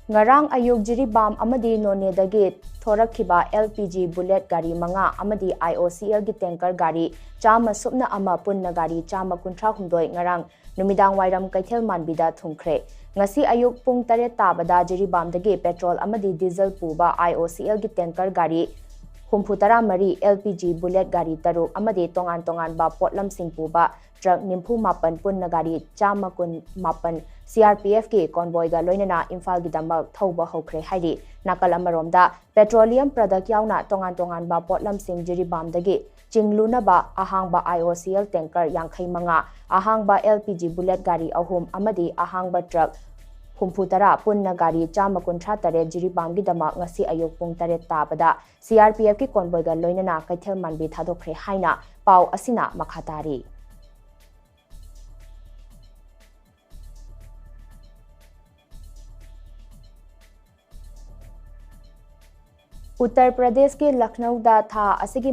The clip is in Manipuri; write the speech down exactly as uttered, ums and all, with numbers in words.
ꯉꯔꯥꯡ ꯑꯌꯨꯛ ꯖꯤꯔꯤꯕꯥꯝ ꯑꯃꯗꯤ ꯅꯣꯅꯦꯗꯒꯤ ꯊꯣꯔꯛꯈꯤꯕ ꯑꯦꯜ ꯄꯤ ꯖꯤ ꯕꯨꯂꯦꯠ ꯒꯥꯔꯤ ꯃꯉꯥ ꯑꯃꯗꯤ ꯑꯥꯏ ꯑꯣ ꯁꯤ ꯑꯦꯜꯒꯤ ꯇꯦꯡꯀꯔ ꯒꯥꯔꯤ ꯆꯥꯝꯃ ꯁꯨꯞꯅ ꯑꯃ, ꯄꯨꯟꯅ ꯒꯥꯔꯤ ꯆꯥꯝꯃ ꯀꯨꯟꯊ꯭ꯔꯥ ꯍꯨꯝꯗꯣꯏ ꯉꯔꯥꯡ ꯅꯨꯃꯤꯗꯥꯡ ꯋꯥꯏꯔꯝ ꯀꯩꯊꯦꯜ ꯃꯥꯟꯕꯤꯗ ꯊꯨꯡꯈ꯭ꯔꯦ꯫ ꯉꯁꯤ ꯑꯌꯨꯛ ꯄꯨꯡ ꯇꯔꯦꯠ ꯇꯥꯕꯗ ꯖꯤꯔꯤꯕꯥꯝꯗꯒꯤ ꯄꯦꯇ꯭ꯔꯣꯜ ꯑꯃꯗꯤ ꯗꯤꯖꯜ ꯄꯨꯕ ꯑꯥꯏ ꯑꯣ ꯁꯤ ꯑꯦꯜꯒꯤ ꯇꯦꯡꯀꯔ ꯒꯥꯔꯤ ꯍꯨꯝꯐꯨ ꯇꯔꯥ ꯃꯔꯤ, ꯑꯦꯜ ꯄꯤ ꯖꯤ ꯕꯨꯂꯦꯠ ꯒꯥꯔꯤ ꯇꯔꯨꯛ ꯑꯃꯗꯤ ꯇꯣꯉꯥꯟ ꯇꯣꯉꯥꯟꯕ ꯄꯣꯠꯂꯝꯁꯤꯡ ꯄꯨꯕ ꯇ꯭ꯔꯛ ꯅꯤꯐꯨ ꯃꯥꯄꯟ, ꯄꯨꯟꯅ ꯒꯥꯔꯤ ꯆꯥꯝꯃ ꯀꯨꯟ ꯃꯥꯄꯟ ꯁꯤ ꯑꯥꯔ ꯄꯤ ꯑꯦꯐꯀꯤ ꯀꯣꯟꯕꯣꯏꯒ ꯂꯣꯏꯅꯅ ꯏꯝꯐꯥꯜꯒꯤꯗꯃꯛ ꯊꯧꯕ ꯍꯧꯈ꯭ꯔꯦ ꯍꯥꯏꯔꯤ꯫ ꯅꯥꯀꯜ ꯑꯃꯔꯣꯝꯗ, ꯄꯦꯇ꯭ꯔꯣꯂꯤꯌꯝ ꯄ꯭ꯔꯗꯛ ꯌꯥꯎꯅ ꯇꯣꯉꯥꯟ ꯇꯣꯉꯥꯟꯕ ꯄꯣꯠꯂꯝꯁꯤꯡ ꯖꯤꯔꯤꯕꯥꯝꯗꯒꯤ ꯆꯤꯡꯂꯨꯅꯕ ꯑꯍꯥꯡꯕ I O C L tanker ꯌꯥꯡꯈꯩ ꯃꯉꯥ, ꯑꯍꯥꯡꯕ ꯑꯦꯜ ꯄꯤ ꯖꯤ ꯕꯨꯂꯦꯠ ꯒꯥꯔꯤ ꯑꯍꯨꯝ ꯑꯃꯗꯤ ꯑꯍꯥꯡꯕ ꯇ꯭ꯔꯛ ꯍꯨꯝꯐꯨ ꯇꯔꯥ, ꯄꯨꯟꯅ ꯒꯥꯔꯤ ꯆꯥꯝꯃ ꯀꯨꯟꯊ꯭ꯔꯥ ꯇꯔꯦꯠ ꯖꯤꯔꯤꯕꯥꯝꯒꯤꯗꯃꯛ ꯉꯁꯤ ꯑꯌꯨꯛ ꯄꯨꯡ ꯇꯔꯦꯠ ꯇꯥꯕꯗ ꯁꯤ ꯑꯥꯔ ꯄꯤ ꯑꯦꯐꯀꯤ ꯀꯣꯟꯕꯣꯏꯒ ꯂꯣꯏꯅꯅ ꯀꯩꯊꯦꯜ ꯃꯥꯟꯕꯤ ꯊꯥꯗꯣꯛꯈ꯭ꯔꯦ ꯍꯥꯏꯅ ꯄꯥꯎ ꯑꯁꯤꯅ ꯃꯈꯥ ꯇꯥꯔꯤ꯫ ꯎꯠꯇꯔ ꯄ꯭ꯔꯗꯦꯁꯀꯤ ꯂꯈꯅꯧꯗ ꯊꯥ ꯑꯁꯤꯒꯤ